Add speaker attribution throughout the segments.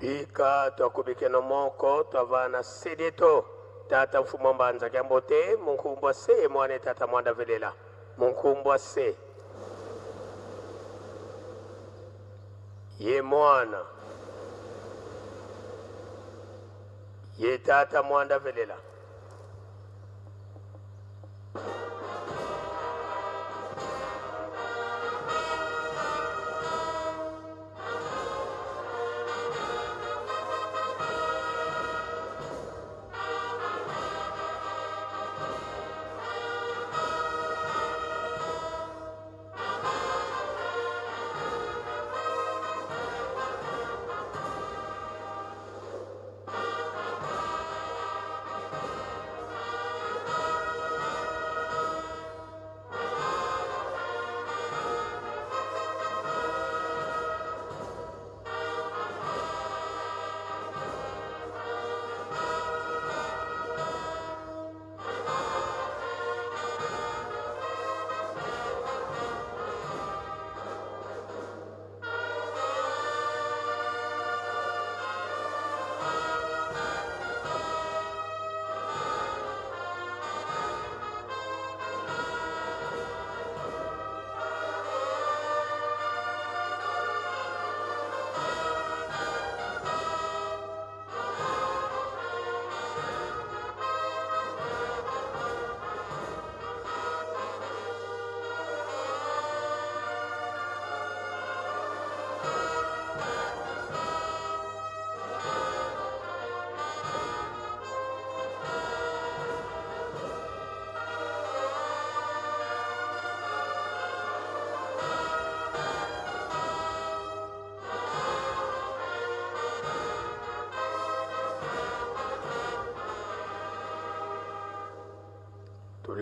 Speaker 1: Bika twakubikeno moko twavana sedeto tata mfumo mbanza kyambote munkumbwa se mwane tata mwanda velela munkumbwa se ye mwana ye tata mwanda velela.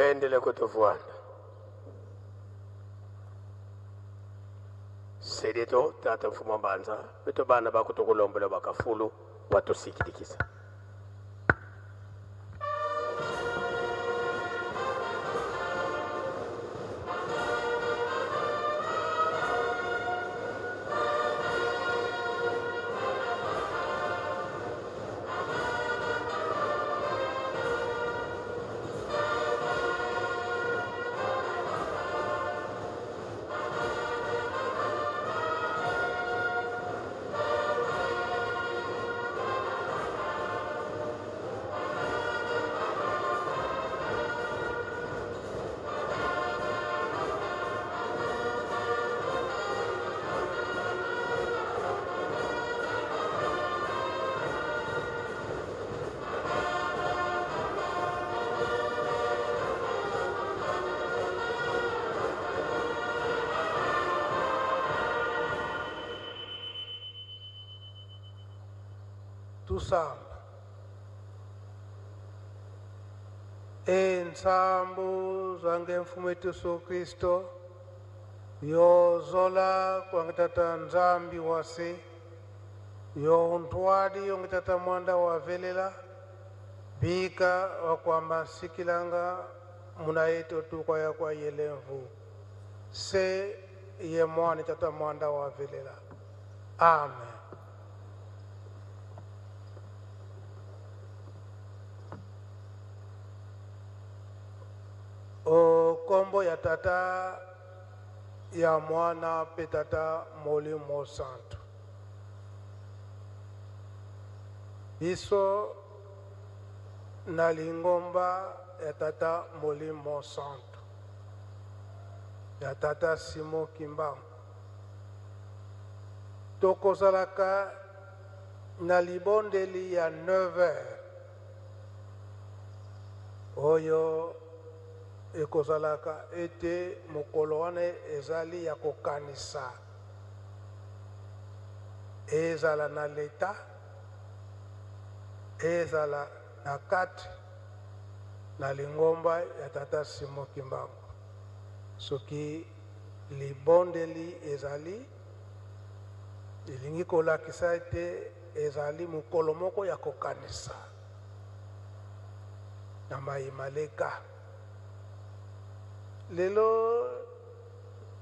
Speaker 1: Bendele kutuvuanda. Sedeto tata mfumu wa mbanza beto bana bakutukulombola bakafulu watusikilikisa.
Speaker 2: Tusamba. Ensambu zange mfumu wetu Yesu Kristo yozola kwangitata nzambi wase yontwadi yongitata mwanda wavelela bika wakwamba nsikilanga muna yetu tukwaya kwa yelemvu se ye mwana tata mwanda wavelela. Amen. O kombo ya tata ya mwana pe tata molimo santu. Biso na lingomba ya tata molimo santu ya tata Simon Kimbangu tokozalaka na libondeli ya 9 heures oyo ekozalaka ete mokolo wana ezali ya kokanisa ezala na leta ezala na kati na lingomba ya tata Simon Kimbangu. Soki libondeli ezali elingi kolakisa ete ezali mokolo moko ya kokanisa na mayi maleka. Lelo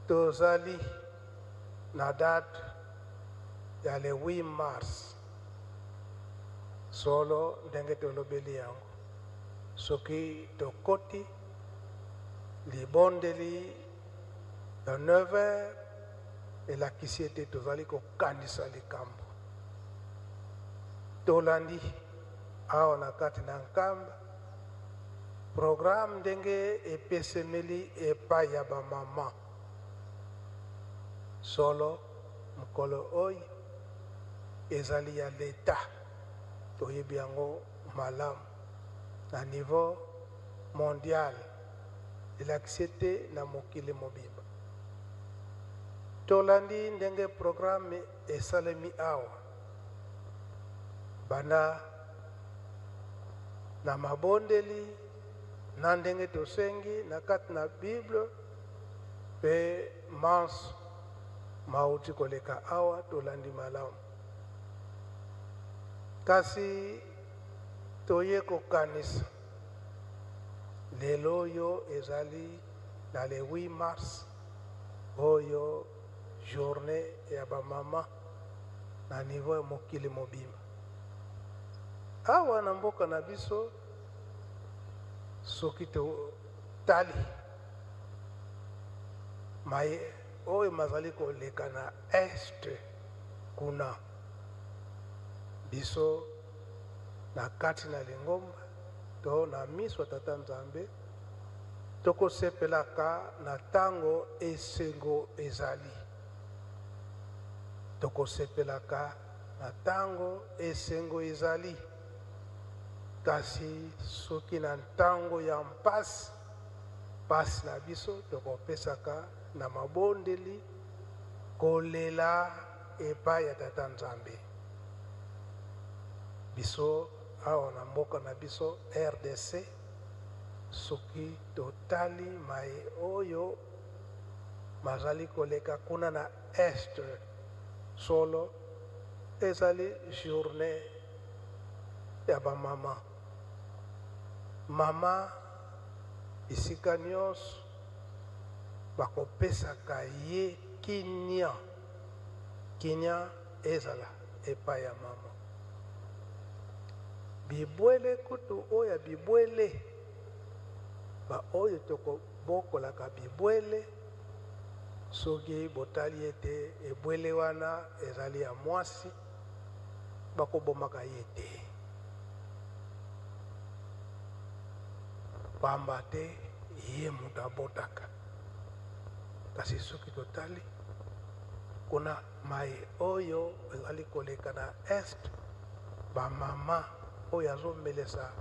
Speaker 2: tozali na date ya le 8 mars. Solo ndenge tolobeli yango, soki tokoti libondeli ya 9 heures elakisi ete tozali kokanisa likambo. Tolandi awa na kati na Nkamba programme ndenge epesemeli epai ya bamama. Solo mokolo oyo ezali ya leta, toyebi yango malamu na niveau mondial, elakisi ete na mokili mobimba. Tolandi ndenge programme esalemi awa banda na mabondeli na ndenge tosengi na kati na Bible pe manso mauti koleka awa tolandi malamu. Kasi toye kokanisa lelo oyo ezali na le 8 mars oyo journée ya bamama na niveau ya mokili mobimba. Awa na mboka na biso soki totali maye oyo mazali koleka na est kuna, biso na kati na lingomba to na miso ya tata Nzambe tokosepelaka na tango esengo ezali. Tokosepelaka na tango esengo ezali. Kasi soki na ntango ya mpasi, mpasi na biso tokopesaka na mabondeli kolela epai ya tata Nzambe. Biso awa na mboka na biso RDC, Soki totali maye oyo mazali koleka kuna na Est, solo ezali journee ya ba mama. Mama bisika nionso bakopesaka ye kinia, kinia ezala epai ya mama. Bibwele kutu oyo ya bibwele, ba oyo tokobokolaka bibwele, soki botali ete ebwele wana ezali ya mwasi, bakobomaka ye te. Pamba te ye moto abotaka. Kasi soki totali kuna Maye oyo ezali koleka na est ba mama oyo azo melesa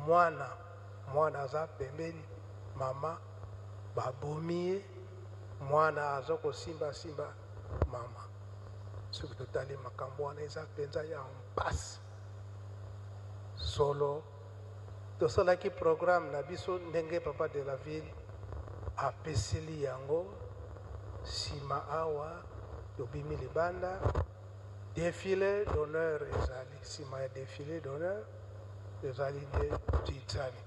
Speaker 2: mwana mwana aza pembeni mama ba bomi ye mwana azo kosimba simba mama soki totali makambo wana eza penza ya mpasi solo tosalaki programme na biso ndenge papa de la ville apeseli yango nsima awa tobimi libanda defile d'honneur ezali nsima ya defile d'honneur ezali nde titsani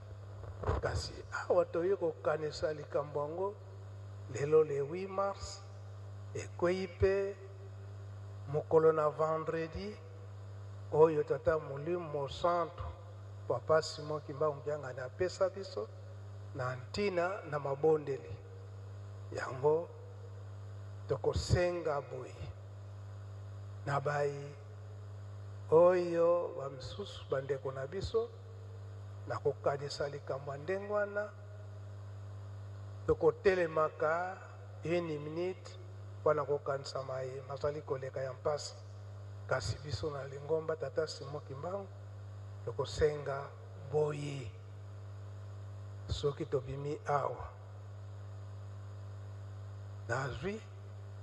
Speaker 2: kasi awa toye kokanisa likambo yango lelo le 8 mars ekwei mpe mokolo na vendredi Oyo Tata Molimo Mosantu, Papa Simon Kimbangu Kiangani apesa biso na ntina na mabondeli yango, tokosenga boye na baye oyo bamisusu bandeko na biso na kokanisa likambo ya ndenge wana, tokotelemaka une minute mpo na kokanisa maye mazali koleka ya mpasi. Kasi biso na lingomba Tata Simon Kimbangu tokosenga boye, soki tobimi awa nazwi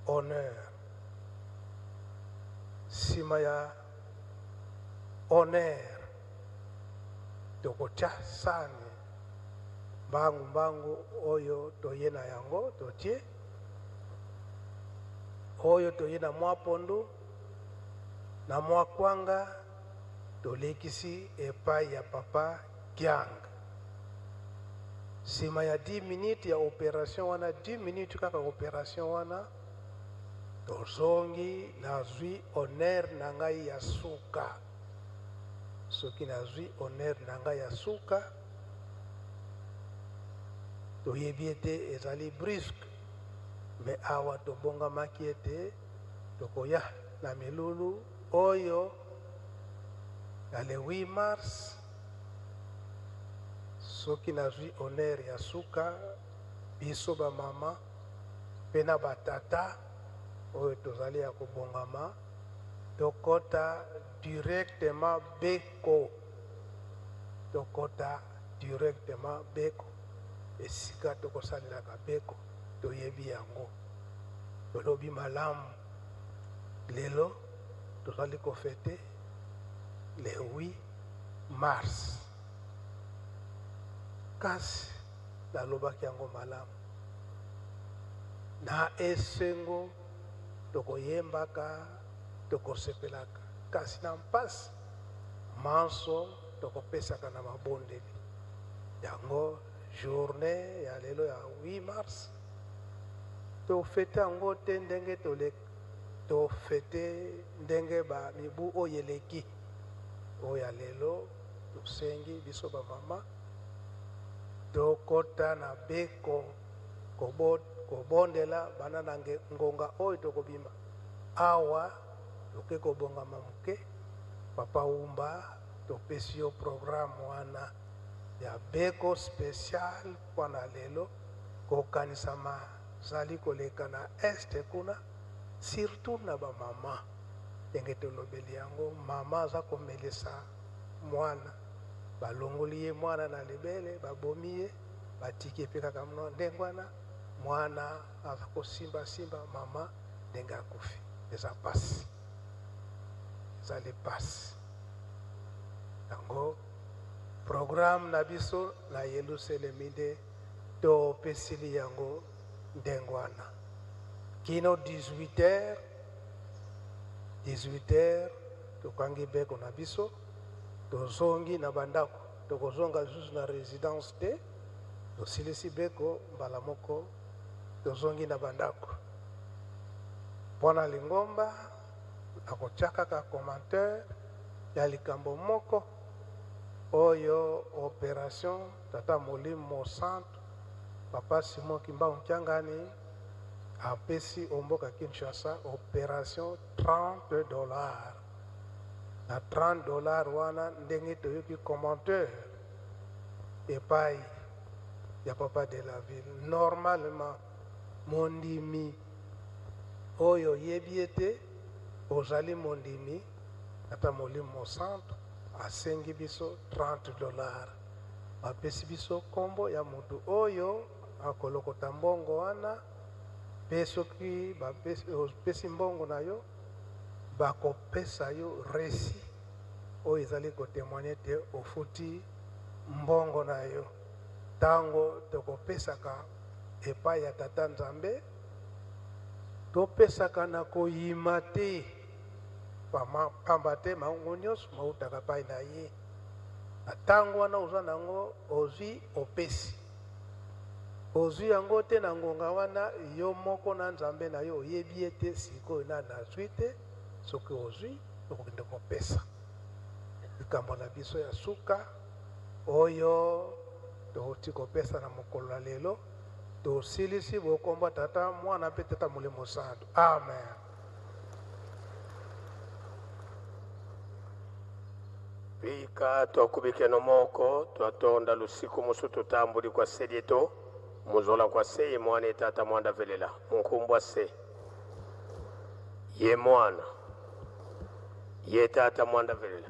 Speaker 2: honneur, sima ya honneur tokotia sani mbangu mbangu oyo toye na yango totie Oyo toye na mwa pondu na mwa kwanga tolekisi epai ya papa Kiang. Sima ya 10 minutes ya operation wana, 10 minutes kaka operation wana, tozongi nazwi honneur na ngai ya suka. Soki nazwi honneur na ngai ya suka, toyebi ete ezali brusque, mais awa tobongamaki ete tokoya na milulu oyo ya le 8 mars. Soki nazwi honneur ya suka, biso ba mama pe na ba tata oyo tozali ya kobongama, tokota directement beko, tokota directement beko, esika tokosalelaka beko toyebi yango. Tolobi malamu lelo tozali ko fete le 8 mars, kasi nalobaki yango malamu na esengo tokoyembaka tokosepelaka, kasi na mpasi manso tokopesaka na mabondeli. Yango journee ya lelo ya 8 mars to fete yango te ndenge tole to fete ndenge ba mibu oyo eleki. Oyo ya lelo tosengi biso ba mama tokota na beko kobondela banda na ngonga oyo tokobima awa toke kobongama moke. Papa Wumba topesi yo programme wana ya beko special mpo na lelo kokanisa mazali koleka na est kuna surtout na ba mama ndenge tolobeli yango mama aza komelisa mwana balongoli ye mwana na libele babomi ye batiki ye mpe kaka ndenge wana mwana aza kosimba simba mama ndenge akufi eza pasi ezali pasi yango. Programme na biso na Yelusalemi nde topesili yango ndenge wana kino 18 heures. 18 heures tokangi beko na biso, tozongi na bandako, tokozonga lisusu na residence te. Tosilisi beko mbala moko, tozongi na bandako. Mpo na lingomba, nakotia kaka commentaire ya likambo moko oyo operation Tata Molimo Santu Papa Simon Kimbangu Kiangani apesi o mboka Kinshasa, operation 30 dollars. Na 30 dollars wana, ndenge toyoki commentaire epai ya papa de la ville, normalement mondimi oyo oyebi ete ozali mondimi, Tata Molimo Santu asengi biso 30 dollars. Bapesi biso nkombo ya motu oyo akolokota mbongo wana, mpe soki opesi mbongo na yo, bakopesa yo reçu oyo ezali kotémoigner ete ofuti mbongo na yo. Ntango tokopesaka epai ya Tata Nzambe, topesaka na koyima te, pamba te mango nyonso mautaka epai na ye. Na ntango wana oza nango, ozwi, opesi. Ozwi yango te na ngonga wana, yo moko na Nzambe na yo oyebi ete sikoyo na nazwi te. Soki ozwi, okokende kopesa. Likambo na biso ya suka oyo touti kopesa na mokolo ya lelo, tosilisi bokomba Tata, Mwana mpe Tata Molimo Santu. Amen.
Speaker 1: Pika twakubikeno moko twatonda lusiku musu tutambuli kwa sedieto muzola kwa se ye mwana etata mwanda velela munkumbwa se ye mwana ye tata mwanda velela.